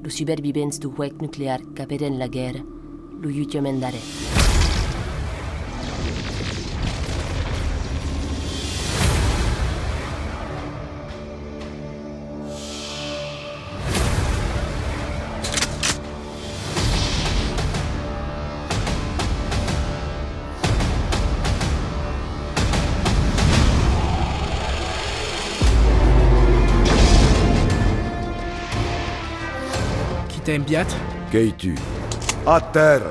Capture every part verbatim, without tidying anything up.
Los subervivents deu huec nuclear qu'aperèn la guèrra lo jutjament darrèr. Qui t'a enviat? Qu'ei tu. A tèrra!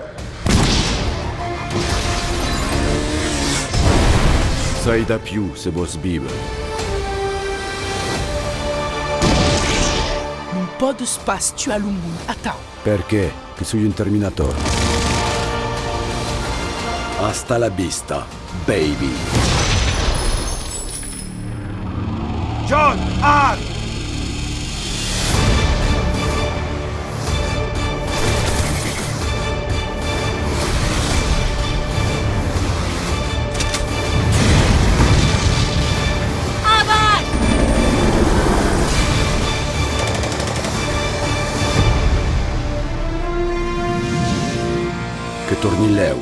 Sai dab jo se vòs víver. Non pòdes pas tuar lo mond, atau. Perqué? Que soi un Terminator. Hasta la vista, baby. John R. Que torni lèu.